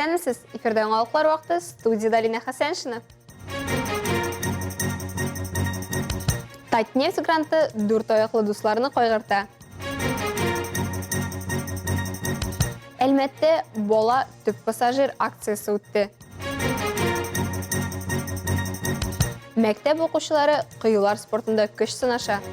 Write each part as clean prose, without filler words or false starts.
Исәнмесез! Эфирда яңалыклар вакыты, студиядә Алинә Хәсәншина. Татнефть гранты дүрт аяклы дусларны кайгырта. Әлмәттә бала төп пассажир акциясе үтте. Мәктәп укучылары коюлар спортында көч сынаша.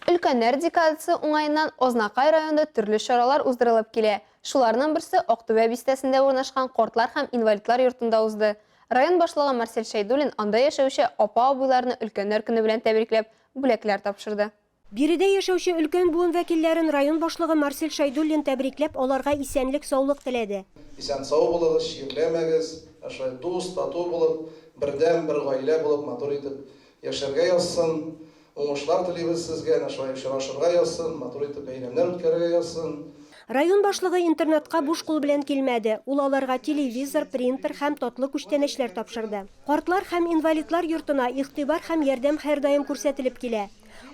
Өлкәннәр декадасы уңаеннан Азнакай районында төрле чаралар уздырылып килә. Шуларның берсе Актүбә бистәсендә урнашкан картлар һәм инвалидлар йортында узды. Район башлыгы Марсель Шәйдуллин анда яшәүче апа-абыйларны Өлкәннәр көне белән тәбрикләп, бүләкләр тапшырды. Биредә яшәүче өлкән буын вәкилләрен район башлыгы Марсель Шәйдуллин тәбрикләп, аларга исәнлек-саулык теләде. Исән-сау булыгыз, чирләмәгез, ә шулай дус, тату булып, бердәм бер гаилә булып матур итеп яшәргә язсын. Уңышлар телибез сезгә, әнә шулай очрашырга язсын, матур итеп бәйрәмнәр үткәрергә язсын. Район башлыгы интернатка буш кул белән килмәде, ул аларга телевизор, принтер һәм татлы күчтәнәчләр тапшырды. Картлар һәм инвалидлар йортына игътибар һәм ярдәм һәрдаим күрсәтелеп килә.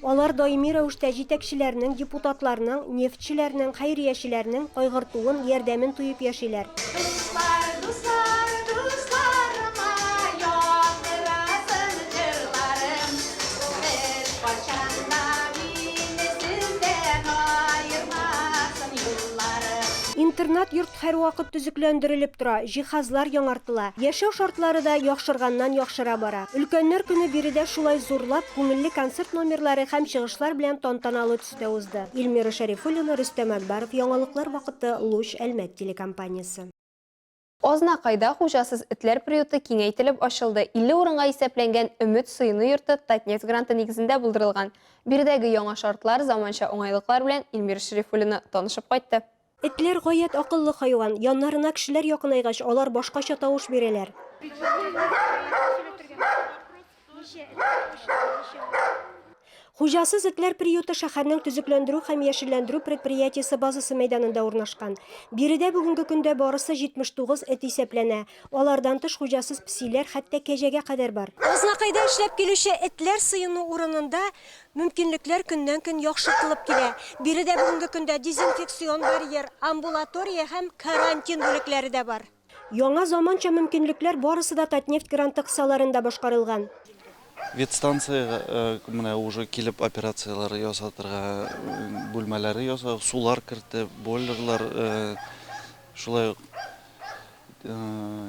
Алар даими рәвештә җитәкчеләрнең, депутатларның, нефтьчеләрнең, хәйриячеләрнең кайгыртуын, ярдәмен тоеп яшиләр. Дуслар, дуслар, дусларыма яңгырасын җырларым, Беркайчан да мине сездән аермасын юлларым. Интернат-йорт һәрвакыт төзекләндерелеп тора, җиһазлар яңартыла, яшәү шартлары да яхшырганнан-яхшыра бара. Өлкәннәр көне биредә шулай зурлап, күңелле концерт номерлары һәм чыгышлар белән тантаналы төстә узды. Эльмира Шәрифуллина, Рөстәм Әкбаров, Яңалыклар вакыты, Луч, Әлмәт телекомпаниясе. Азнакайда хуҗасыз этләр приюты киңәйтелеп ачылды. 50 урынга исәпләнгән Өмет сыену йорты Татнефть гранты нигезендә булдырылган. Биредәге яңа шартлар, заманча уңайлыклар белән Эльмира Шәрифуллина танышып кайтты. Этләр гаять акыллы хайван. Яннарына кешеләр якынайгач, алар башкача тавыш бирәләр. Хуҗасыз этләр приюты шәһәрнең төзекләндерү һәм яшелләндерү предприятиесе базасы мәйданында урнашкан. Биредә бүгенге көндә барысы 79 эт исәпләнә. Алардан тыш хуҗасыз песиләр, хәтта кәҗәгә кадәр бар. Азнакайда эшләп килүче этләр сыену урынында мөмкинлекләр көннән-көн яхшыртылып килә. Биредә бүгенге көндә дезинфекцион барьер, амбулатория һәм карантин бүлекләре дә бар. Яңа заманча мөмкинлекләр барысы да Татнефть гранты кысаларында башкарылган. Ветстанциягә менә уже килеп операцияләр ясатырга бүлмәләре ясау, сулар кертеп, бойлерлар, шулай ук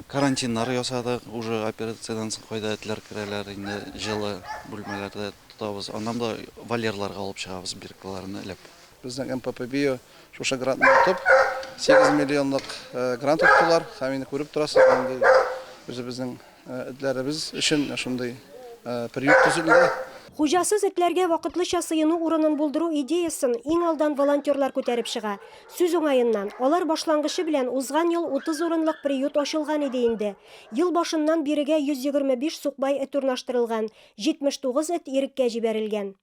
карантиннар ясадык, уже операциядән соң кайда этләр керәләр инде җылы бүлмәләрдә тотабыз. Аннан да вольерларга алып чыгабыз биркаларны элеп. Безнең МПП-Био Шушы грантны отып, 8 миллионлык грант оттылар һәм инде күреп торасыз, инде үзебезнең этләребез өчен шундый приют төзелде. Хуҗасыз этләргә вакытлыча сыену урынын булдыру идеясын иң алдан волонтерлар күтәреп чыга. Сүз уңаеннан, алар башлангычы белән узган ел 30 урынлык приют ачылган иде инде. Ел башыннан бирегә 125 сукбай эт урнаштырылган, 79 эт иреккә җибәрелгән.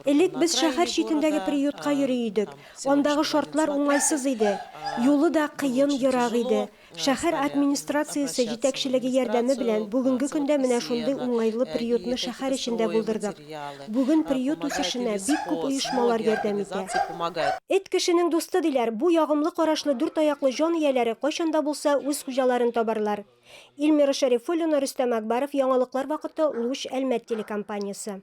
Элек без шәһәр читендәге приютка йөри идек. Андагы шартлар уңайсыз иде. Юлы да кыен, ерак иде. Шәһәр администрациясе җитәкчелеге ярдәме белән бүгенге көндә менә шундый уңайлы приютны шәһәр эчендә булдырдык. Бүген приют үсешенә бик күп оешмалар ярдәм итә. Эт кешенең дусты диләр. Бу ягымлы карашлы дүрт аяклы җан ияләре кайчан да булса үз хуҗаларын табарлар. Эльмира Шәрифуллина, Рөстәм Акбаров, Яңалыклар вакыты, Луч, Әлмәт телекомпаниясе.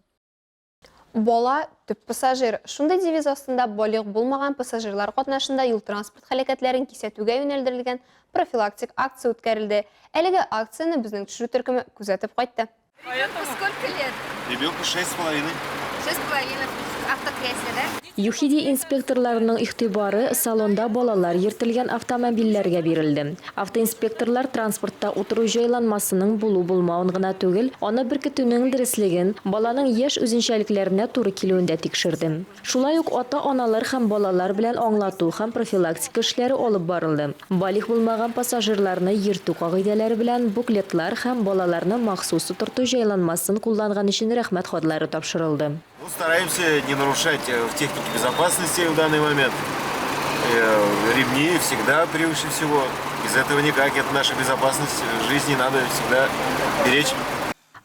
Бала, төп пассажир. Шундый девиз астында балигъ булмаган пассажирлар катнашында юл-транспорт һәлакәтләрен кисәтүгә юнәлдерелгән профилактик акция үткәрелде. Әлеге акцияне безнең төшерү төркеме күзәтеп кайтты. Ребенку сколько лет? Ребенку 6,5. 6,5 в автокресле, да? ЮХИДИ инспекторларының игътибары салонда балалар йөртелгән автомобильләргә бирелде. Автоинспекторлар транспортта утыру җайланмасының булу-булмавын гына түгел, аны беркетүнең дөреслеген, баланың яшь үзенчәлекләренә туры килүен дә тикшерде. Шулай ук ата-аналар һәм балалар белән аңлату һәм профилактика эшләре алып барылды. Балигъ булмаган пассажирларны йөртү кагыйдәләре белән буклетлар һәм балаларны махсус утырту җайланмасын кулланган өчен рәхмәт хатлары тапшырылды. Мы стараемся не нарушать в технике безопасности в данный момент. Ремни всегда превыше всего. Без этого никак. Это наша безопасность жизни надо всегда беречь.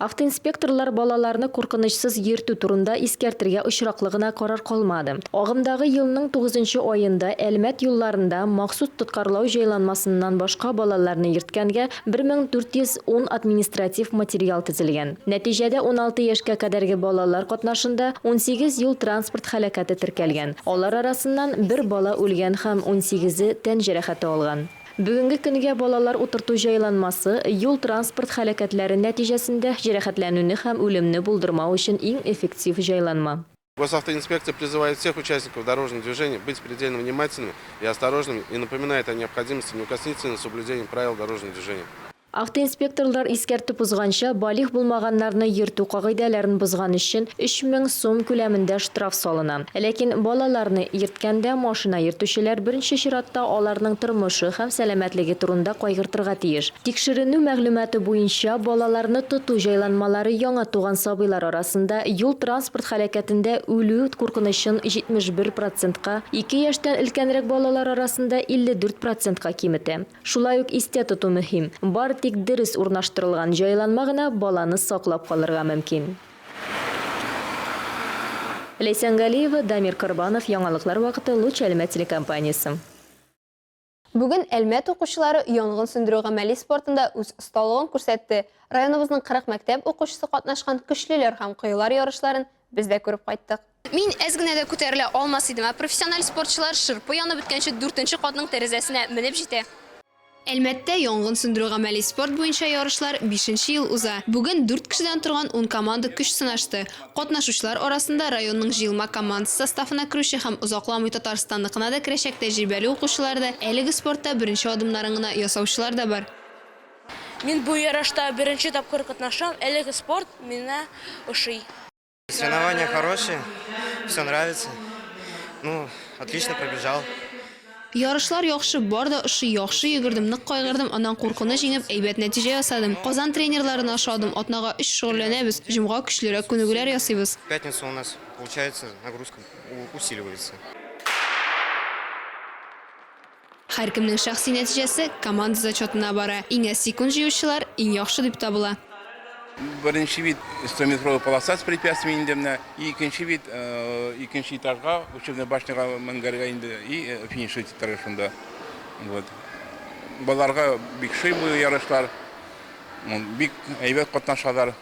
Автоинспекторлар балаларны куркынычсыз йөртү турында искәртергә очраклы гына карар калмады. Агымдагы елның тугызынчы аенда Әлмәт юлларында махсус тоткарлау җайланмасыннан башка балаларны йөрткәнгә 1410 административ материал төзелгән. Нәтиҗәдә 16 яшькә кадәрге балалар катнашында 18 юл-транспорт һәлакәте теркәлгән. Алар арасыннан бер бала үлгән һәм унсигезе тән җәрәхәте алган. Бүгенге көнгә балалар утырту җайланмасы, юл-транспорт һәлакәтләре нәтиҗәсендә җәрәхәтләнүне һәм үлемне булдырмау өчен иң эффектив җайланма. Госавтоинспекция призывает всех участников дорожного движения быть предельно внимательными и осторожными и напоминает о необходимости неукоснительного соблюдения правил дорожного движения. Автоинспекторлар искәртеп узганча, балигъ булмаганнарны йөртү кагыйдәләрен бозган өчен 3000 сум күләмендә штраф салына. Ләкин балаларны йөрткәндә машина йөртүчеләр беренче чиратта аларның тормышы һәм сәламәтлеге турында кайгыртырга тиеш. Тикшеренү мәгълүматы буенча, балаларны тоту җайланмалары яңа туган сабыйлар арасында юл-транспорт һәлакәтендә үлү куркынычын 71 процентка, ике яшьтән өлкәнрәк балалар арасында 54 процентка киметә. Шулай ук истә тоту мөһим, бары тик дөрес урнаштырылган җайланма гына баланы саклап калырга мөмкин. Ләйсән Галиева, Дамир Корбанов, Яңалыклар вакыты, Луч Әлмәт телекомпаниясе. Бүген Әлмәт укучылары янгын сүндерү гамәли спортында үз осталыгын күрсәтте. Районыбызның 40 мәктәп укучысы катнашкан Көчлеләр һәм коелар ярышларын без дә күреп кайттык. Мин әз генә дә күтәрелә алмас идем, ә профессиональ спортчылар шырпы янып беткәнче дүртенче катның тәрәзәсенә менеп җитә. Әлмәттә янгын сүндерү гамәли спорт буенча ярышлар бишенче ел уза. Бүген дүрт кешедән торган ун команда көч сынашты. Катнашучылар арасында районның җыелма командасы составына керүче һәм озакламый Татарстанныкына да керәчәк тәҗрибәле укучылар да, әлеге спортта беренче адымнарын гына ясаучылар да бар. Мин бу ярышта беренче тапкыр катнашам, әлеге спорт миңа ошый. Соревнования хорошие, все нравится. Ну, отлично пробежал. Ярышлар яхшы, бар да ошый, яхшы йөгердем, нык кайгырдым, аннан куркуны җиңеп, әйбәт нәтиҗә ясадым. Казан тренерларына ошадым, атнага өч шөгыльләнәбез, җомга көчлерәк күнегүләр ясыйбыз. В пятницу у нас, получается, нагрузка усиливается. Һәркемнең шәхси нәтиҗәсе команда зачетына бара. Иң әз секунд җыючылар иң яхшы дип табыла. Беренче вид 100-метровая полоса с препятствиями инде менә, и икенче вид икенче этажга, учебный башняга менгәргә инде и финишировать итәргә шунда. Вот. Балаларга бик шый бу ярышлар. Бик әйбәт катнашалар.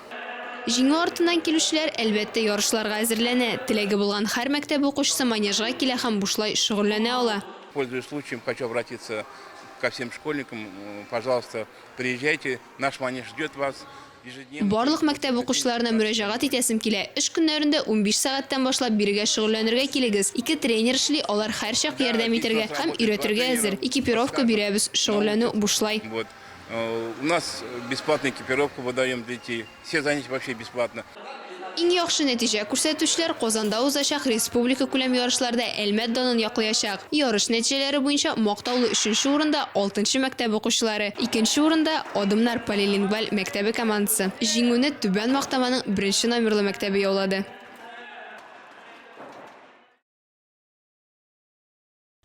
Җиңү артыннан килүчеләр, әлбәттә, ярышларга әзерләнә. Теләге булган һәр мәктәп укучысы манежга килә һәм бушлай шөгыльләнә ала. Пользуясь случаем, хочу обратиться ко всем школьникам. Пожалуйста, приезжайте, наш манеж ждет вас. Барлык мәктәп укучыларына мөрәҗәгать итәсем килә, эш көннәрендә 15 сәгатьтән башлап бирегә шөгыльләнергә килегез. Ике тренер эшли, алар һәрчак ярдәм итәргә һәм өйрәтергә әзер. Экипировка бирәбез, шөгыльләнү бушлай. Вот. У нас бесплатную экипировку выдаем для детей. Все занятия вообще бесплатно. Иң яхшы нәтиҗә күрсәтүчеләр Казанда узачак республикакүләм ярышларда Әлмәт данын яклаячак. Ярыш нәтиҗәләре буенча мактаулы өченче урында алтынчы мәктәп укучылары, икенче урында, Адымнар полилингваль мәктәбе командасы. Җиңүне Түбән Мактаманың беренче номерлы мәктәбе яулады.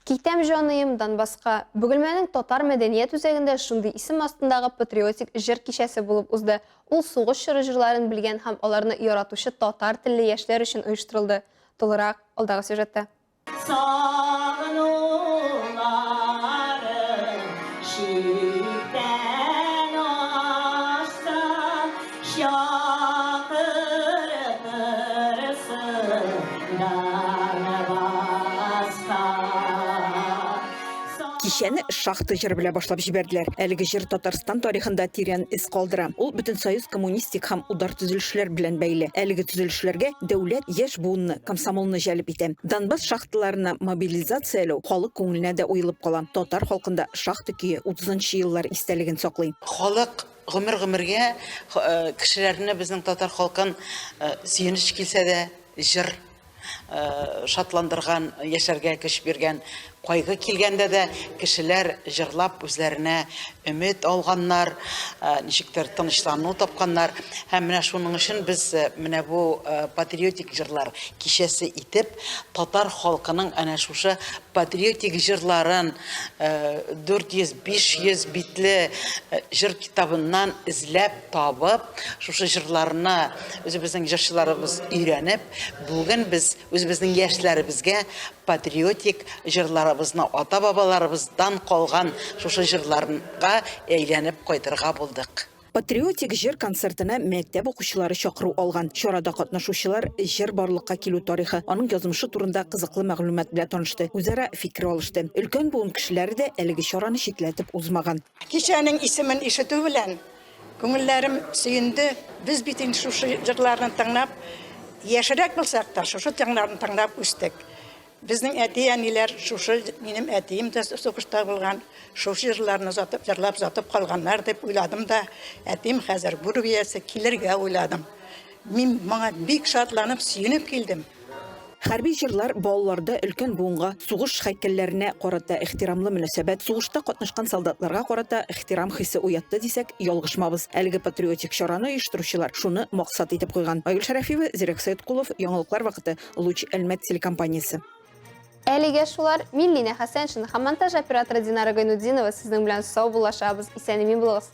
Китәм, җаныем, Донбасска. Бөгелмәнең Татар мәдәният үзәгендә шундый исем астындагы патриотик җыр кичәсе булып узды. Ул сугыш чоры җырларын белгән һәм аларны яратучы татар телле яшьләр өчен оештырылды. Тулырак, алдагы сюжетта. Сагынулары чиктән ашса, Кичәне Шахта җыры белән башлап җибәрделәр. Әлеге җыр Татарстан тарихында тирән эз калдыра. Ул бөтенсоюз коммунистик һәм удар төзелешләр белән бәйле. Әлеге төзелешләргә дәүләт яшь буынны, комсомолны җәлеп итә. Донбасс шахталарына мобилизацияләү халык күңеленә дә уелып кала. Татар халкында шахта көе утызынчы еллар истәлеген саклый. Халык Гомер-гомергә кешеләрне, безнең татар халкын сөенеч килсә дә, җыр шатландырган, яшәргә көч биргән. Кайгы килгәндә дә кешеләр җырлап үзләренә өмет алганнар, ничектер тынычлану тапканнар. Һәм менә шуның өчен без менә бу патриотик җырлар кичәсе итеп татар халкының әнә шушы патриотик җырларын 400-500 битле җыр китабыннан эзләп табып, шушы җырларны үзебезнең җырчыларыбыз өйрәнеп, бүген без Үзебезнең яшьләребезгә патриотик җырларыбызны, ата-бабаларыбыздан калган шушы җырларга әйләнеп кайтырга булдык. Патриотик җыр концертына мәктәп укучылары чакыру алган. Чарада катнашучылар җыр барлыкка килү тарихы, аның язмышы турында кызыклы мәгълүмат белән танышты, үзара фикер алышты. Өлкән буын кешеләре дә әлеге чараны читләтеп узмаган. Кичәнең исемен ишетү белән Күңелләрем сөенде. Без бит инде шушы җырларны тыңлап, яшьрәк булсак та, шушы җырларны тыңлап үстек. Безнең әти-әниләр шушы, минем әтием дә сугышта булган, шушы җырларны озатып, җырлап озатып калганнар дип уйладым да, әтием хәзер гүр иясе, килергә уйладым. Мин моңа бик шатланып, сөенеп килдем. Хәрби җырлар балаларда өлкән буынга, сугыш һәйкәлләренә карата ихтирамлы мөнәсәбәт, сугышта катнашкан солдатларга карата ихтирам хисе уятты дисәк, ялгышмабыз. Әлеге патриотик чараны оештыручылар шуны максат итеп куйган. Айгөл Шәрәфиева, Зирәк Сәеткулов, Яңалыклар вакыты, Луч Әлмәт телекомпаниясе. Әлегә шулар. Мин Линә Хәсәншина һәм монтаж операторы Динара Гайнутдинова сезнең белән саубуллашабыз. Исән-имин булыгыз.